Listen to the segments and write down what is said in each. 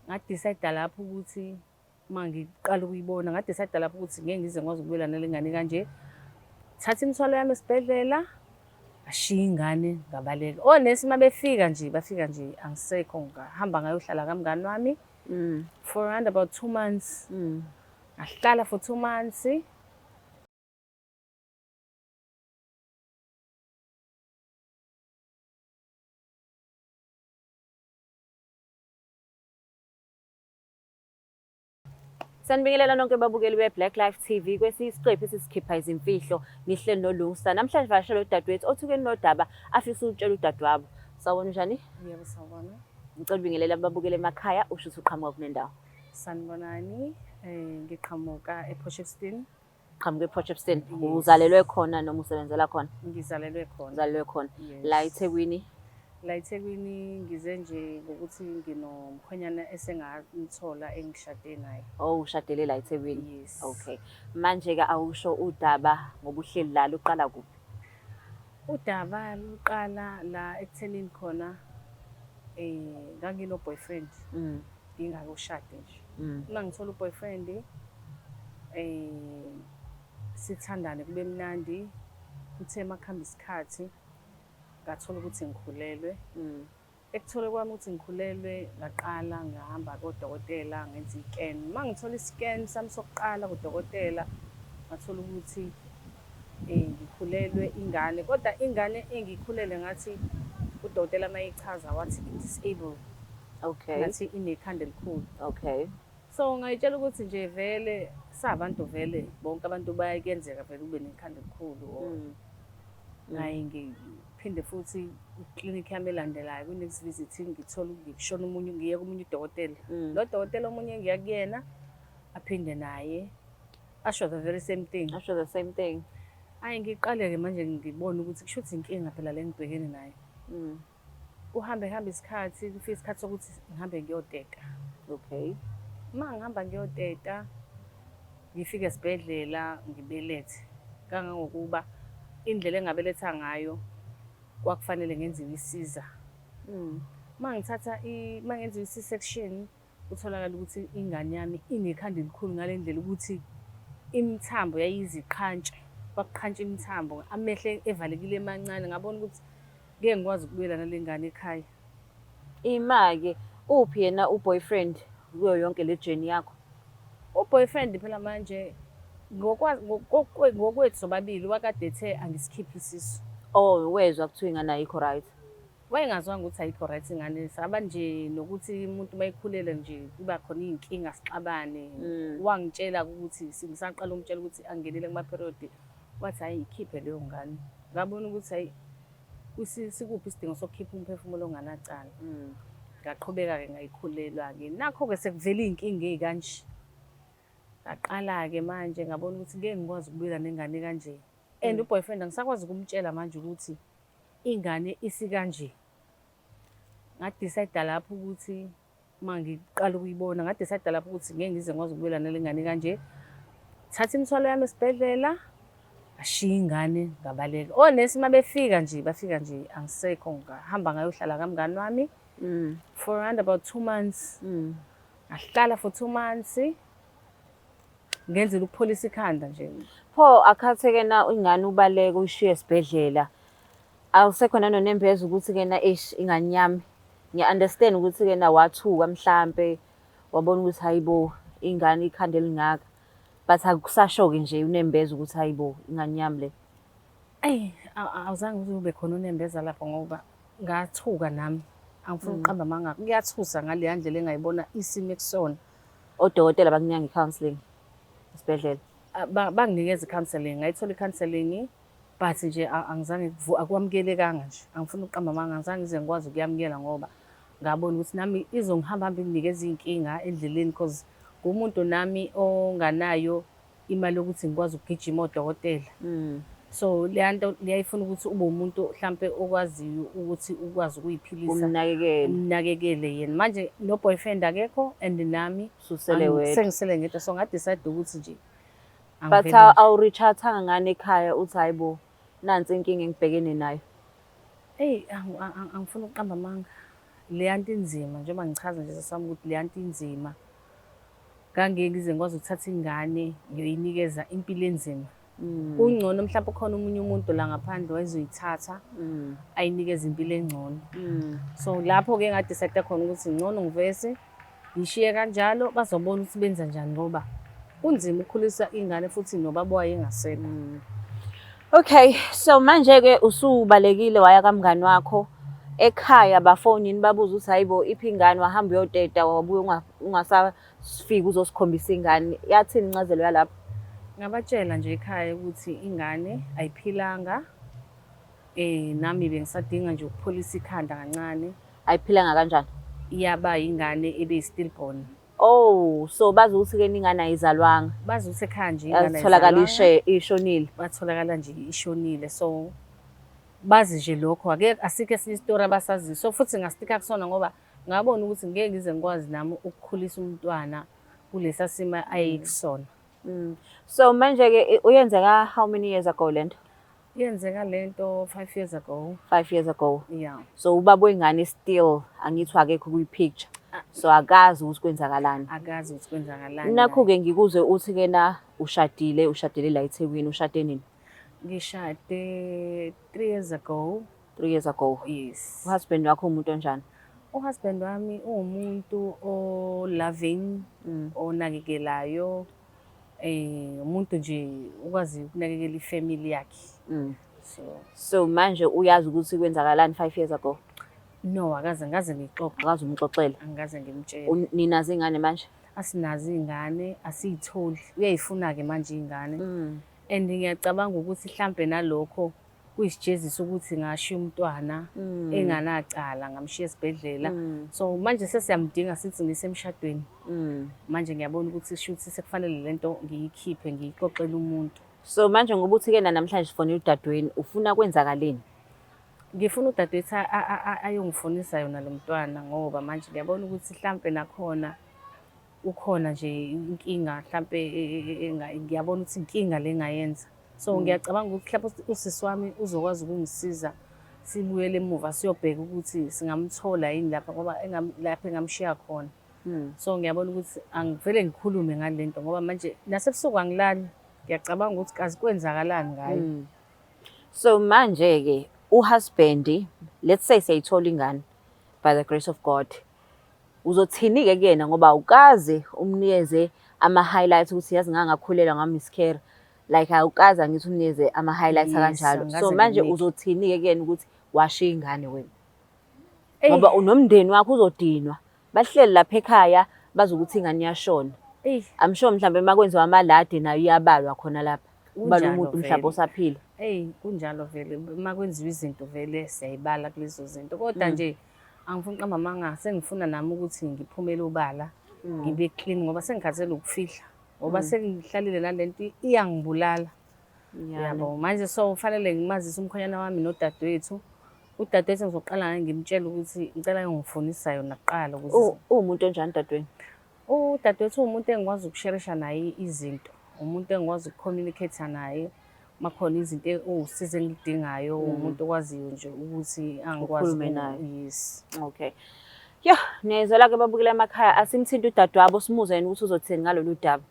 Nga-decide-a lapho ukuthi uma ngiqala ukuyibona, nga-decide-a lapho ukuthi ngeke ngize ngikwazi ukubuyela nale ngane kanje. Thatha imithwalo yami esibhedlela, ngashiya ingane ngabaleka. Onesi uma befika nje, bafika nje angisekho, ngahamba ngayohlala kamngani wami for around about 2 months. Ngahlala for 2 months. Sanibingelela nonke babukeli be-Black Life TV kwesinye isiqephu esisikhipha izimfihlo ngihleli noLungsta. Namhlanje vakashela udadewethu othukeni nodaba afisa ukutshela udadewabo. Sawubona, unjani? Yebo, sawubona. Ngicela ubingelela ababukeli emakhaya usho ukuthi uqhamuka kule ndawo. Sanibonani, ngiqhamuka ePort Shepstone. Qhamuka ePort Shepstone. Yes. Uzalelwe khona noma usebenzela khona? Ngizalelwe khona. Uzalelwe khona. Yes. La eThekwini. La eThekwini ngize nje ngokuthi nginomkhwenyana esengamthola engishade naye. Oh, ushadele la eThekwini. Yes. Okay. Manje-ke awusho udaba ngoba uhleli la luqala kuphi? Udaba luqala la ekuthenini khona ngangino boyfriend ngingakashadi nje. Uma ngithola u-boyfriend sithandane kube mnandi, kuthe makuhamba isikhathi ngathola ukuthi ngikhulelwe. Ekuthole kwami ukuthi ngikhulelwe ngaqala ngahamba kodokotela ngenza i-scan. Uma ngithola i-scan sami sokuqala kudokotela ngathola ukuthi ngikhulelwe ingane, kodwa ingane engiyikhulelwe ngathi udokotela mayechaza wathi i-disable. Ngathi inekhanda elikhulu. So ngayitshela ukuthi nje vele sabantu vele bonke abantu bayakuyenzeka vele ube nekhanda elikhulu or ngaye ngiphinde futhi iklinikhi yami elandelayo kwi-next visit ngithola ngishona omunye ngiye komunye udokotela. Lo dokotela omunye engiya kuyena aphinde naye asho the very same thing. Asho the same thing. Ayi ngiqale-ke manje ngibone ukuthi kusho ukuthi inkinga phela le engibhekene nayo. Kuhambe kuhambe isikhathi, kufike isikhathi sokuthi ngihambe ngiyoteta. Uma ngihamba ngiyoteta, ngifike esibhedlela ngibelethe. Kangangokuba indlela engabeletha ngayo kwakufanele ngenziwe i-caesar. Uma ngithatha uma ngenziwa i-C-section, kutholakala ukuthi ingane yami inekhanda elikhulu ngale ndlela ukuthi imithambo yayiziqhantsha, kwakuqhantsha imithambo, amehlo evalekile emancane. Ngabona ukuthi ngeke ngikwazi ukubuyela nale ngane ekhaya. Ima-ke, uphi yena u-boyfriend kuyo yonke le journey yakho? U-boyfriend phela manje ngokwethu sobabili wakade ethe angisikhiphe isisu. Oh, wezwa kuthiwa ingane ayikho right. Wayengazwanga ukuthi ayikho right ingane, saba nje nokuthi umuntu uma ekhulelwe nje kuba khona iy'nkinga sixabane. Wangitshela ukuthi ngisaqala ukumtshela ukuthi angenile kuma-period, wathi hhayi ikhiphe leyo ngane. Ngabona ukuthi hhayi sikuphi isidingo sokukhipha umphefumulo onganacala. Ngaqhubeka-ke ngayikhulelwa-ke. Nakho-ke sekuvela iy'nkinga ey'kanje. Ngaqala-ke manje ngabona ukuthi ngeke ngikwazi ukubuyela nengane kanje. And u-boyfriend angisakwazi ukumtshela manje ukuthi ingane isikanje. Nga-decide lapho ukuthi uma ngiqala ukuyibona, nga-decide lapho ukuthi ngeke ngize ngikwazi ukubuyela nale ngane kanje. Thatha imithwalo yami esibhedlela, ngashiya ingane ngabaleka. Onesi uma befika nje, bafika nje angisekho, ngahamba ngayohlala kamngani wami for around about 2 months. Ngahlala for 2 months ngenzela ukupholisa ikhanda nje. Pho akhatheke na ingane ubaleke uyishiye esibhedlela. Awusekho nanonembeza ukuthi-ke na eish ingane yami. Ngiya-understand ukuthi-ke na wathuka mhlampe wabona ukuthi hayi bo ingane ikhanda elingaka. But akusasho-ke nje unembeza ukuthi hayi bo ingane yami le. Eyi, awuzange uze ube khona unembeza lapho ngoba ngathuka nami. Angifuni ukuqamba amanga, kuyathusa ngaleya ndlela engayibona isimo ekusona. Odokotela bakunika i-counselling esibhedlela. Banginikeza i-counselling, ngayithola i-counselling but nje angizange akwamukelekanga nje. Angifuni ukuqamba amanga, angizange ngize ngikwazi ukuyamukela ngoba ngabona ukuthi nami izongihamba hamba inginikeza iy'nkinga endleleni cause ngumuntu nami onganayo imali yokuthi ngikwazi ukugijima odokotela. So leya nto liyayifuna ukuthi ube umuntu hlampe okwaziyo ukuthi ukwazi ukuyiphilisa. Umnakekele. Umnakekele yena. Manje no boyfriend akekho and nami Ususele wedwa. Sengisele ngedwa, so nga-decide ukuthi nje But angivele nje. awu-reach-outhanga ngani ekhaya uthi hayi bo nansi inkinga engibhekene nayo? Eyi, angifuni ukuqamba amanga. Leya nto inzima njengoba ngichaza nje sesami ukuthi leya nto inzima. Ngangeke ngize ngikwazi ukuthatha ingane ngiyoyinikeza impilo enzima. Kungcono mhlawumbe ukhona omunye umuntu la ngaphandle wayezoyithatha ayinikeze impilo engcono. So lapho-ke nga-decide khona ukuthi ngcono ngivese ngishiye kanjalo, bazobona ukuthi benza njani ngoba kunzima ukukhulisa ingane futhi nobaba wayo engasekho. Okay, so manje-ke usubalekile waya kamngani wakho ekhaya, bafonini babuza ukuthi hayibo iphi ingane, wahamba uyoteta wabuya ungasafiki uzosikhombisa ingane. Yathini incazelo yalapho? Ngabatshela nje ekhaya ukuthi ingane ayiphilanga, nami bengisadinga nje ukupholisa ikhanda kancane. Ayiphilanga kanjani? Yaba ingane ebeyi-stillborn. Oh, so bazi ukuthi-ke ingane ayizalwanga. Bazi ukuthi ekhaya nje ingane Yatholakala ayizalwanga. Ishonile. Batholakala nje ishonile. So bazi nje lokho, akekho, asikho esinye isitori abasaziyo. So futhi ngastika kusona ngoba ngabona ukuthi ngeke ngize ngikwazi nami ukukhulisa umntwana kulesa simo ayekusona. So manje-ke uyenzeka how many years ago lento? Yenzeka lento 5 years ago. 5 years ago. Yeah. So ubaba wengane still angithi akekho kwi-picture. So akazi ukuthi kwenzakalani. Akazi ukuthi kwenzakalani. Nakho-ke ngikuzwe uthi-ke na ushadile, ushadele la eThekwini, ushade nini? Ngishade 3 years ago. 3 years ago. Yes. Uhusband wakho umuntu onjani? Uhusband wami uwumuntu o-loving, onakekelayo, umuntu nje ukwazi ukunakekela ifamily yakhe. So So manje uyazi ukuthi kwenzakalani 5 years ago? No, akaze ngaze ngixoxe. Akaze umxoxele. Angikaze ngimtshele. Ninazo ingane manje? Asinazo ingane, asiyitholi. Uyayifuna-ke manje ingane. And ngiyacabanga ukuthi mhlambe nalokho kuyisijezisa ukuthi ngashiya umntwana enganacala, ngamshiya esibhedlela. So manje sesiyamdinga sithi ngisemshadweni. Manje ngiyabona ukuthi shuthi sekufanele lento ngiyikhiphe ngiyixoxele umuntu. So manje ngoba uthi-ke na namhlanje sifonela udadewenu, ufuna kwenzakaleni? Ngifuna udadewethu ayongifonisa yona lo mntwana ngoba manje ngiyabona ukuthi mhlampe nakhona ukhona nje inkinga mhlampe ngiyabona ukuthi inkinga le engayenza. So ngiyacabanga ukuthi mhlampe usisi wami uzokwazi ukungisiza sibuyele emuva siyobheka ukuthi singamthola yini lapha ngoba lapha engamshiya khona. So ngiyabona ukuthi angivele ngikhulume ngale nto ngoba manje nasebusuku angilali, ngiyacabanga ukuthi kazi kwenzakalani ngayo. So manje-ke uhusband, let's say siyayithola ingane by the grace of God, uzothini-ke kuyena ngoba awukaze umnikeze ama-highlights ukuthi yazi ngangakhulelwa nga-miscarry, like awukaze angithi umnikeze ama-highlights Yes, akanjalo. angikaze So manje ngimnike. uzothini-ke kuyena ukuthi washiya ingane wena? Eyi. Ngoba unomndeni wakho uzodinwa, bahleli lapha ekhaya bazi ukuthi ingane iyashona. Eyi. I'm sure mhlambe uma kwenziwa amaladi nayo iyabalwa khona lapha. Kubalwa Kunjalo umuntu mhlawumbe vele. osaphila. Eyi, kunjalo vele, uma kwenziwa izinto vele siyayibala kulezo zinto. Kodwa nje angifuni ukuqamba amanga, sengifuna nami ukuthi ngiphumele obala, ngibe clean ngoba sengikhathele ukufihla. Ngoba sengihlalile nalento iyangibulala. Yabo, manje so kufanele ngimazise umkhwenyana wami nodadewethu. Udadewethu ngizoqala ngaye ngimtshele ukuthi ngicela ayongifonisa yona kuqala ukuze Uwumuntu onjani udadewenu? Udadewethu uwumuntu engikwazi ukusherisha naye izinto, umuntu engikwazi ukucommunicate naye. Makhona izinto ewusizo engiludingayo, umuntu okwaziyo nje ukuthi angikwazi Ukhulume naye. Yes. Okay. Yo, niyayizwela-ke babukela emakhaya, asimthinte udadewabo simuzwe yena ukuthi uzothini ngalolu daba.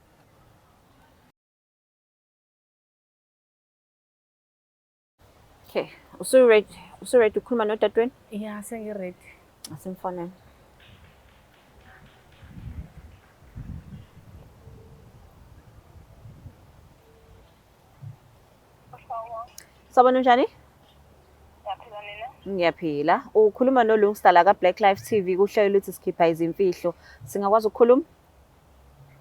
Okay, usu-ready? Usu-ready ukukhuluma nodadewenu? Yeah, sengi-ready. Asimfonele. Sawubona, unjani? Ngiyaphila, nina? Ngiyaphila. Ukhuluma noLungsta la ka-Black Life TV kuhlelo luthi sikhipha izimfihlo. Singakwazi ukukhuluma?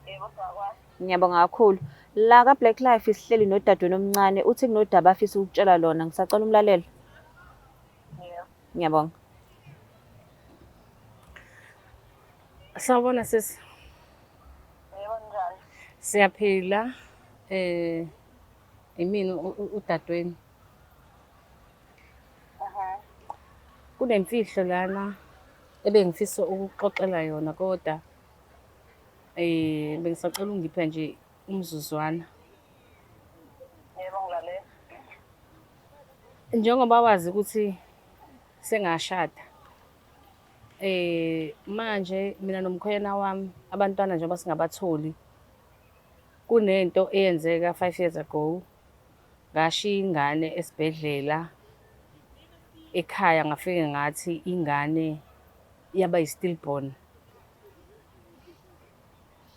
Yebo, singakwazi. Ngiyabonga kakhulu. La ka-Black Life sihleli nodadewenu omncane, uthi kunodaba afisa ukukutshela lona. Ngisacela umlalele. Yebo. Ngiyabonga. Sawubona sisi. Yebo, njani? Siyaphila. Imina udadewenu. Kunemfihlo lana ebengifisa ukukuxoxela yona kodwa bengisacela ungiphe nje umzuzwana. Yebo, ngilalela. Njengoba wazi ukuthi sengashada. Manje mina nomkhwenyana wami abantwana njengoba singabatholi, kunento eyenzeka 5 years ago, ngashiya ingane esibhedlela ekhaya, ngafike ngathi ingane yaba yi-stillborn.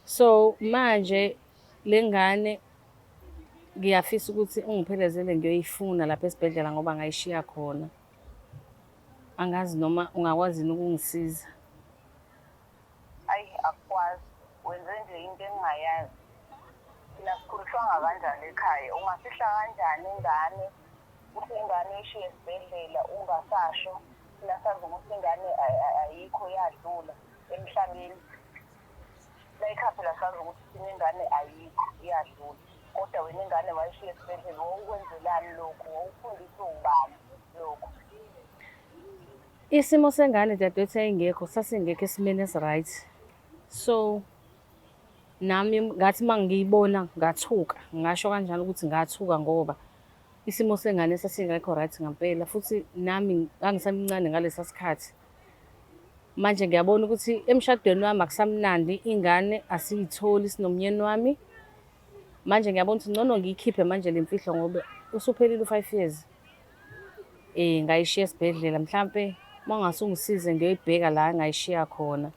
So manje le ngane ngiyafisa ukuthi ungiphelezele ngiyoyifuna lapha esibhedlela ngoba ngayishiya khona. Angazi noma ungakwazi yini ukungisiza. Ayi, akukwazi. Wenze nje into engingayazi. Thina sikhuliswanga kanjalo ekhaya. Ungafihla kanjani ingane, uthi ingane uyishiye esibhedlela ungasasho? Thina sazi ukuthi ingane ayikho, yadlula emhlabeni. Layikhaya phela sazi ukuthi thina ingane ayikho, iyadlula. Kodwa wena ingane wayishiya esibhedlela, wawukwenzelani lokhu? Wawufundiswe ubani lokhu? Isimo sengane, dadewethu, yayingekho, sasingekho esimeni esi-right. So nami ngathi uma ngiyibona ngathuka, ngingasho kanjalo ukuthi ngathuka ngoba isimo sengane sasingekho right ngampela, futhi nami ngangisemncane ngalesa sikhathi. Manje ngiyabona ukuthi emshadweni wami akusamnandi, ingane asiyitholi sinomnyeni wami. Manje ngiyabona ukuthi ngcono ngiyikhiphe manje le mfihlo ngoba usuphelile u-5 years. Ngayishiya esibhedlela, mhlampe uma ungase ungisize ngiyoyibheka la engayishiya khona.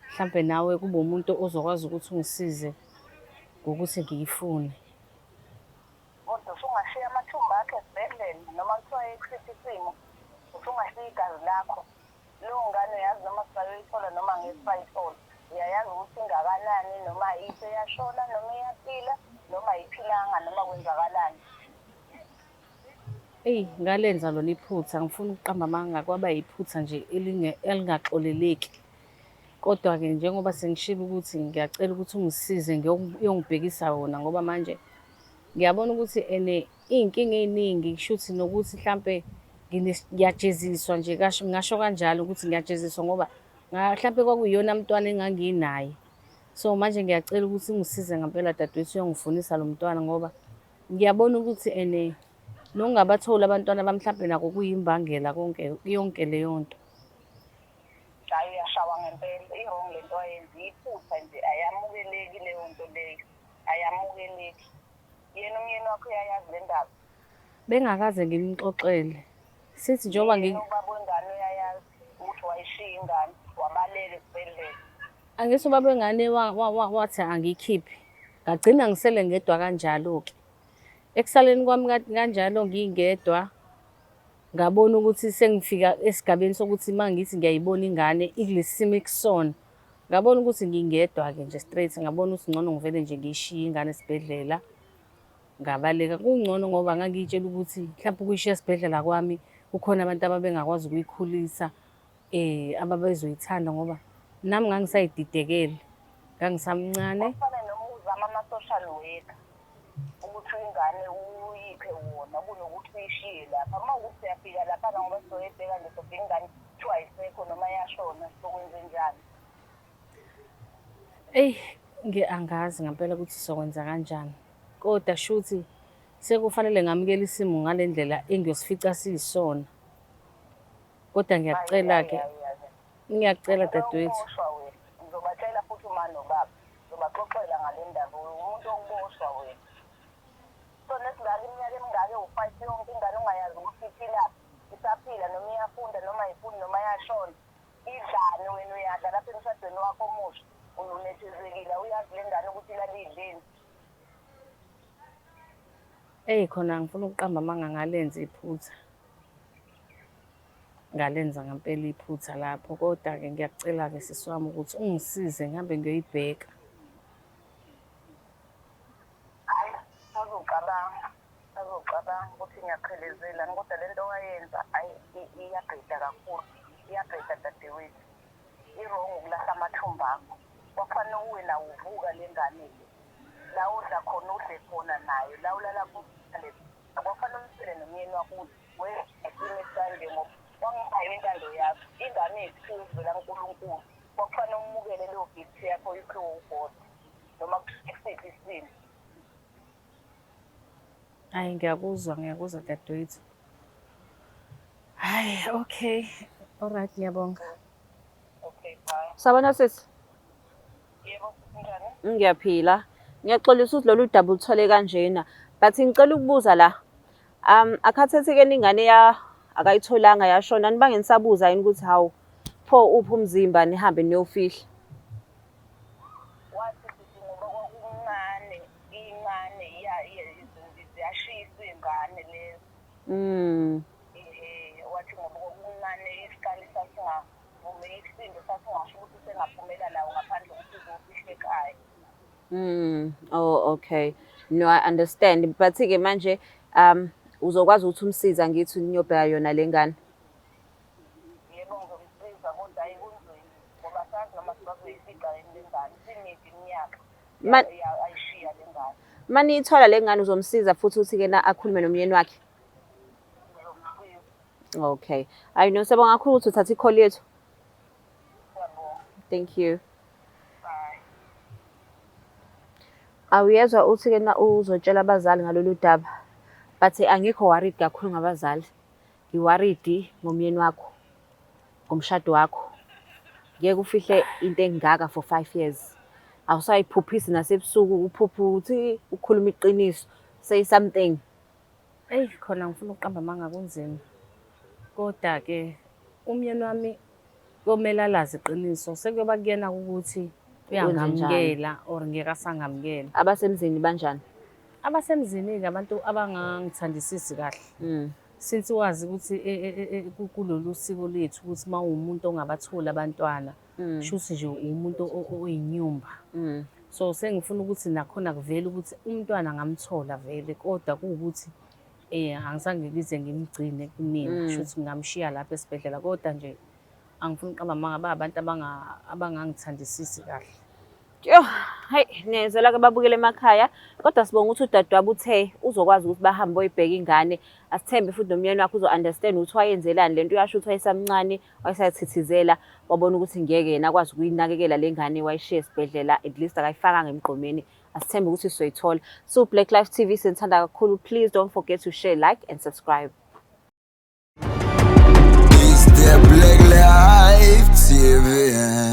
Mhlampe nawe kube umuntu ozokwazi ukuthi ungisize ngokuthi ngiyifune. Kodwa usungashiya amathumba akho esibhedlela noma kuthiwa ekusiphi isimo, usungashiya igazi lakho. Leyo ngane uyazi noma sisayoyithola noma ngeke sisayithola. Uyayazi ukuthi ingakanani, noma iseyashona noma iyaphila noma ayiphilanga noma kwenzakalani. Eyi, ngalenza lona iphutha, angifuni ukuqamba amanga, kwaba iphutha nje elingaxoleleki. Kodwa-ke njengoba sengishilo ukuthi ngiyacela ukuthi ungisize uyongibhekisa wona ngoba manje ngiyabona ukuthi ene iy'nkinga ey'ningi, kushuthi nokuthi hlampe ngiyajeziswa nje, ngingasho kanjalo ukuthi ngiyajeziswa ngoba hlampe kwakuyiyona mntwana enganginaye. So manje ngiyacela ukuthi ungisize ngampela dadewethu uyongifunisa lo mntwana ngoba ngiyabona ukuthi ene nokungabatholi abantwana bami mhlampe nako kuyimbangela konke yonke leyo nto. Hhayi, uyashawa ngempela, i-wrong lento ayenza, iphutha nje, ayamukeleki leyo nto leyo, ayamukeleki. Yena umyeni wakho uyayazi le ndaba? Bengakaze ngimxoxele. Sithi njengoba Yena ubaba wengane uyayazi ukuthi wayishiya ingane wabaleka esibhedlela? Angithi ubaba wengane wathi angiyikhiphe. Ngagcina ngisele ngedwa kanjalo-ke. Ekusaleni kwami kanjalo ngingedwa, ngabona ukuthi sengifika esigabeni sokuthi uma ngithi ngiyayibona ingane ikulesi simo ekusona, ngabona ukuthi ngingedwa-ke nje straight, ngabona ukuthi ngcono ngivele nje ngiyishiye ingane esibhedlela, ngabaleka. Kungcono ngoba ngangiy'tshela ukuthi mhlampe ukuyishiya esibhedlela kwami kukhona abantu ababengakwazi ukuyikhulisa, ababezoyithanda ngoba nami ngangisayididekele, ngangisamncane. Kwakufana noma uzama ama-social worker ukuthi ingane uyiphe wona kunokuthi uyishiye lapha. Uma kuwukuthi uyafika laphana ngoba sizoyibheka nje, sobheka ingane kuthiwa ayisekho noma yashona, sokwenzenjani? Eyi, angazi ngampela ukuthi sokwenza kanjani, kodwa shuthi sekufanele ngamukele isimo ngale ndlela engiyosifica siyisona. Kodwa ngiyakucela-ke, ngiyakucela dadewethu. Uboshwa wena, ngizobatshela futhi uma nobaba, ngizobaxoxela ngale ndaba, umuntu okuboshwa wena. So nesingaka iminyaka emingaka ewu-5 yonke ingane ungayazi ukuthi iphilaphi, isaphila noma iyafunda noma ayifundi noma yashona. Idlani wena, uyadla lapha emshadweni wakho omusha, unethezekile, uyazi le ngane ukuthi ilale idleni? Eyi, khona ngifuna ukuqamba amanga, ngalenza iphutha. Ngalenza ngampela iphutha lapho, kodwa-ke ngiyakucela-ke sisi wami ukuthi ungisize ngihambe ngiyoyibheka. Hhayi, ngizocabanga, ngizocabanga ukuthi ngiyaqhelezelani, kodwa le nto owayenza hhayi iyabheda kakhulu, iyabheda dadewethu. I-wrong ukulahla amathumba akho. Kwakufanele uwe nawo uvuka le ngane le. La udla khona udle khona nayo, la ulala khona ulale khona. Kwakufanele umtshele nomyeni wakho ukuthi wenza isimo esikanje ngoba kwakungayo intando yakho. Ingane iyisiphiwo esivela kuNkulunkulu. Kwakufanele umukele leyo gift yakho oyiphiwe uGod noma kusiphi isimo. Hhayi, ngiyakuzwa, ngiyakuzwa dadewethu. Hhayi, okay. Alright, ngiyabonga. Sabona sisi. Yebo, njani? Ngiyaphila. Ngiyaxolisa ukuthi lolu daba uthole kanjena. But ngicela ukubuza la. Akhathethi-ke ingane ya akayitholanga yashona, nibange nisabuza yini ukuthi hawu, pho uphi umzimba, nihambe niyofihla? Wathi sisi ngoba kwakuncane, incane, ziyashisa iy'ngane lezi. Wathi ngoba kwakuncane isikali sasingavumi, isisindo sasingasho ukuthi sengaphumela nawo ngaphandle ukuthi uzofihlwa ekhaya. Oh, okay. No, I understand. But-ke manje uzokwazi ukuthi umsiza ngithi niyobheka yona le ngane. Yebo, ngizomsiza, kodwa hhayi, kunzima ngoba sazi noma sibazoyifica yini le ngane, isimide iminyaka ayishiya le ngane. Maniyithola le ngane, uzomsiza futhi ukuthi-ke na akhulume nomyeni wakhe? Ngizomsiza. Okay. Hayi no, siyabonga kakhulu ukuthi uthathe i-call yethu. Ngiyabonga. Thank you. Bye. Awuyezwa uthi-ke na uzotshela abazali ngalolu daba. But angikho worried kakhulu ngabazali. Ngi-worried ngomyeni wakho, ngomshado wakho. Ngeke ufihle into engaka for 5 years. Awusayiphuphisi nasebusuku uphuphe ukuthi ukhuluma iqiniso. Say something. Eyi, khona ngifuna ukuqamba amanga, kunzima. Koda-ke umyeni wami komele alazi iqiniso. Sekuyoba kuyena ukuthi uyangamukela or ngeke asangamukela. Abasemzini banjani? Abasemzini-ke abantu abangangithandisisi kahle. Since wazi ukuthi kulolu siko lethu ukuthi uma uwumuntu ongabatholi abantwana, shuthi nje uwumuntu oyinyumba. So sengifuna ukuthi nakhona kuvele ukuthi umntwana ngamthola vele, kodwa kuwukuthi angizange ngize ngimgcine kumina, shuthi ngingamshiya lapha esibhedlela, kodwa nje angifuni ukuqamba amanga, ba abantu abangangithandisisi kahle. Yo, hayi, niyayizwela-ke babukele emakhaya, kodwa sibonga ukuthi udadewabo uthe uzokwazi ukuthi bahambe boyibheka ingane. Asithembe futhi nomyeni wakhe uzo-understand ukuthi wayenzelani lento. Uyasho ukuthi wayesamncane, wayesathithizela, wabona ukuthi ngeke yena akwazi ukuyinakekela le ngane, wayishiya esibhedlela, at least akayifakanga emgqomeni. Asithembe ukuthi sizoyithola. So Black Life TV, sinithanda kakhulu. Please don't forget to share, like and subscribe. It's the Black Life TV.